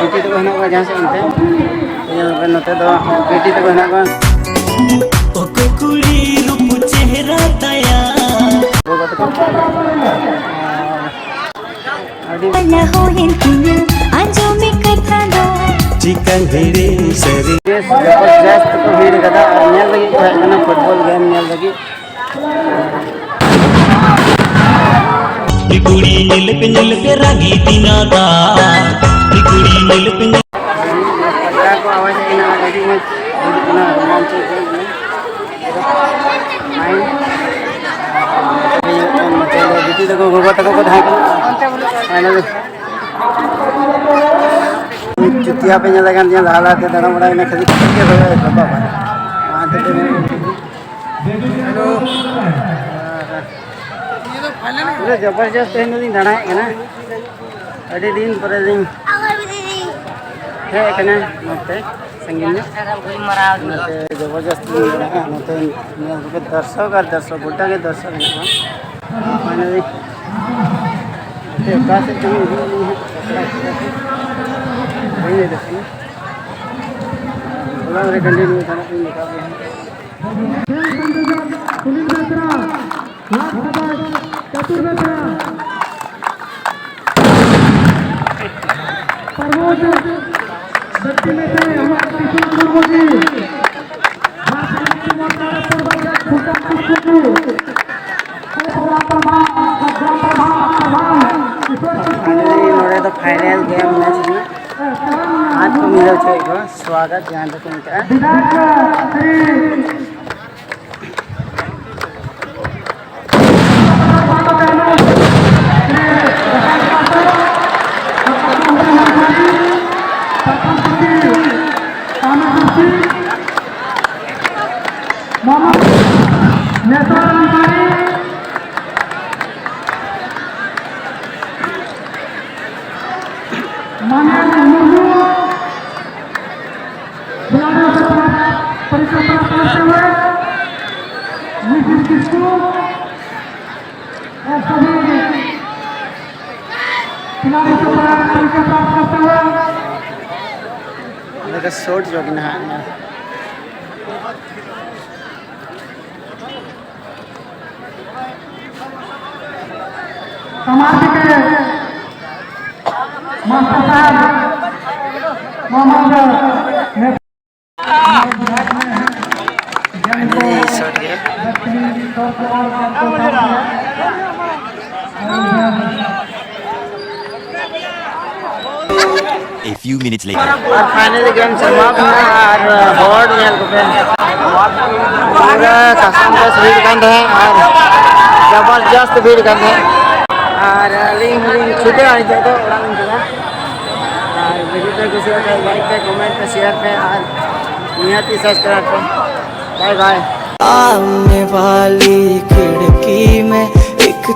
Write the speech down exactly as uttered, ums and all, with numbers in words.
ᱵᱤᱴᱤ ᱛᱟᱠᱚ ᱦᱮᱱᱟᱜ ᱠᱚᱣᱟ ᱡᱟᱦᱟᱸ ᱥᱮᱫ ᱚᱱᱛᱮ᱾ ᱧᱮᱞ ᱯᱮ, ᱱᱚᱛᱮ ᱫᱚ ᱵᱤᱴᱤ ᱛᱟᱠᱚ ᱦᱮᱱᱟᱜ ᱠᱚᱣᱟ᱾ ᱚᱠᱚᱭ ᱠᱩᱲᱤ ᱨᱩᱯ ᱪᱮᱦᱨᱟ ᱛᱟᱭᱟ᱾ ᱟᱹᱰᱤ ᱟᱸᱡᱚᱢᱤ ᱠᱟᱛᱷᱟ ᱫᱚ᱾ ᱵᱮᱥ ᱡᱚᱵᱚᱨᱡᱚᱥᱛ ᱠᱚ ᱵᱷᱤᱲ ᱠᱟᱫᱟ ᱟᱨ ᱧᱮᱞ ᱞᱟᱹᱜᱤᱫ ᱠᱚ ᱦᱮᱡ ᱠᱟᱱᱟ ᱯᱷᱩᱴᱵᱚᱞ ᱜᱮᱢ ᱧᱮᱞ ᱞᱟᱹᱜᱤᱫ᱾ ᱠᱩᱲᱤ ᱧᱮᱞ ᱯᱮ ᱧᱮᱞ ᱯᱮ ᱨᱟᱹᱜᱤ ᱛᱤᱧᱟ ᱫᱟ᱾ ᱠᱩᱲᱤ ᱧᱮᱞ ᱯᱮ ᱧᱮᱞ ᱯᱟᱛᱲᱟ ᱠᱚ ᱟᱣᱟᱡ ᱦᱮᱡ ᱮᱱᱟ, ᱟᱹᱰᱤ ᱢᱚᱡᱽ ᱵᱩᱡᱩᱜ ᱠᱟᱱᱟ, ᱨᱳᱢᱟᱱᱪᱚᱠ ᱦᱩᱭᱩᱜ ᱠᱟᱱᱟ᱾ ᱢᱟᱭᱤᱱᱰ ᱱᱚᱛᱮ ᱫᱚ ᱵᱤᱴᱤ ᱛᱟᱠᱚ, ᱜᱚᱜᱚ ᱛᱟᱠᱚ ᱠᱚ ᱛᱟᱦᱮᱸ ᱠᱟᱱᱟ᱾ ᱯᱷᱟᱭᱱᱟᱞᱤ ᱪᱩᱛᱤᱭᱟ ᱯᱮ ᱧᱮᱞᱮ ᱠᱟᱱ ᱛᱤᱧᱟ, ᱞᱟᱦᱟ ᱞᱟᱦᱟ ᱛᱮ ᱫᱟᱬᱟ ᱵᱟᱲᱟᱭ ᱠᱟᱱᱟ, ᱠᱷᱟᱹᱞᱤ ᱠᱟᱹᱴᱤᱡ ᱜᱮ ᱨᱚᱲ ᱮᱫᱟ, ᱵᱟᱵᱟ᱾ ᱚᱱᱟ ᱦᱚᱛᱮᱡ ᱛᱮ ᱯᱩᱨᱟᱹ ᱡᱚᱵᱚᱨᱡᱚᱥᱛ ᱛᱮᱦᱮᱧ ᱫᱚᱞᱤᱧ ᱫᱟᱬᱟᱭᱮᱫ ᱠᱟᱱᱟ᱾ ᱟᱹᱰᱤ ᱫᱤᱱ ᱯᱚᱨᱮ ᱞᱤᱧ ᱦᱮᱡ ᱟᱠᱟᱱᱟ ᱱᱚᱛᱮ ᱥᱟᱺᱜᱤᱧ ᱧᱚᱜ᱾ ᱱᱚᱛᱮ ᱡᱚᱵᱚᱨᱡᱚᱥᱛ ᱞᱤᱧ ᱫᱟᱬᱟᱭᱟ, ᱱᱚᱛᱮ ᱧᱮᱞ ᱠᱚᱯᱮ ᱫᱚᱨᱥᱚᱠ ᱟᱨ ᱫᱚᱨᱥᱚᱠ, ᱜᱚᱴᱟ ᱜᱮ ᱫᱚᱨᱥᱚᱠ ᱢᱮᱱᱟᱜᱼᱟ᱾ ᱯᱷᱟᱭᱱᱟᱞᱤ ᱱᱚᱛᱮ ᱚᱠᱟ ᱥᱮᱫ ᱪᱚᱝ ᱤᱫᱤᱭᱮᱫ ᱞᱤᱧᱟ ᱦᱟᱸᱜ, ᱵᱟᱹᱧ ᱞᱟᱹᱭ ᱫᱟᱲᱮᱭᱟᱜ ᱠᱟᱱᱟ᱾ ᱵᱷᱞᱚᱜ ᱨᱮ ᱠᱚᱱᱴᱤᱱᱤᱭᱩ ᱛᱟᱦᱮᱱᱟ, ᱤᱧ ᱫᱮᱠᱷᱟᱣ ᱯᱮᱭᱟ ᱦᱟᱸᱜ᱾ ᱥᱩᱱᱤᱞ ᱵᱮᱥᱨᱟ, ᱞᱟᱥᱴ ᱵᱚᱭ ᱪᱟᱛᱩᱨ ᱵᱮᱥᱨᱟ, ᱯᱨᱚᱢᱳᱫ ᱵᱮᱠᱛᱤ ᱢᱮᱥᱮ ᱦᱚᱢᱟᱨᱮ ᱠᱤᱥᱩᱱ ᱢᱩᱨᱢᱩ ᱡᱤ, ᱞᱟᱥᱴ ᱵᱚᱭ ᱪᱟᱛᱩᱨ ᱵᱮᱥᱨᱟ, ᱯᱨᱚᱢᱳᱫ ᱵᱮᱠᱛᱤ ᱢᱮᱥᱮ ᱦᱚᱢᱟᱨᱮ ᱠᱤᱥᱩᱱ ᱢᱩᱨᱢᱩ ᱡᱤ᱾ ᱯᱷᱟᱭᱱᱟᱞᱤ ᱱᱚᱰᱮ ᱫᱚ ᱯᱷᱟᱭᱱᱟᱞ ᱜᱮᱢ ᱢᱮᱪ ᱦᱩᱭᱩᱜ ᱦᱟᱛ ᱠᱚ ᱢᱤᱞᱟᱹᱣ ᱦᱚᱪᱚᱭᱮᱫ ᱠᱚᱣᱟ, ᱥᱣᱟᱜᱟᱛ ᱡᱟᱦᱟᱸ ᱫᱚᱠᱚ ᱢᱮᱛᱟᱜᱼᱟ᱾ ᱢᱟᱱᱚᱛ ᱢᱩᱨᱢᱩ, खिलाड़ियों से प्राप्त, परिचय प्राप्त करते हुए मिसिर किस्कू और सभी खिलाड़ियों से प्राप्त, परिचय प्राप्त करते हुए ᱟᱞᱮ ᱫᱚ ᱥᱚᱴ ᱡᱳᱜ ᱱᱟᱦᱟᱜ᱾ समाज के मास्टर साहब ᱟᱹᱰᱤ ᱥᱚᱴ ᱜᱮ᱾ A few minutes later. R finally game ᱥᱟᱢᱟᱯᱛ ᱮᱱᱟ ᱟᱨ ᱦᱚᱲ ᱧᱮᱞ ᱠᱚᱯᱮ, ᱯᱩᱨᱟᱹ ᱠᱟᱥᱟᱢ ᱠᱟᱥ ᱵᱷᱤᱲ ᱠᱟᱱ ᱛᱟᱦᱮᱸᱫ ᱟᱨ ᱡᱚᱵᱚᱨᱡᱚᱥᱛ ᱵᱷᱤᱲ ᱠᱟᱱ ᱛᱟᱦᱮᱸᱫ᱾ ᱟᱨ ᱟᱹᱞᱤᱧ ᱦᱚᱸᱞᱤᱧ ᱪᱷᱩᱴᱟᱹᱜᱼᱟ ᱱᱤᱛᱚᱜ ᱫᱚ ᱚᱲᱟᱜ ᱞᱤᱧ ᱪᱟᱞᱟᱜᱼᱟ᱾ ᱟᱨ video ᱯᱮ ᱠᱩᱥᱤᱭᱟᱜ ᱠᱷᱟᱱ like ᱯᱮ, comment ᱯᱮ, share ᱯᱮ ᱟᱨ ᱱᱤᱦᱟᱹᱛ ᱜᱮ subscribe ᱯᱮ᱾ Bye bye. सामने वाली खिड़की में एक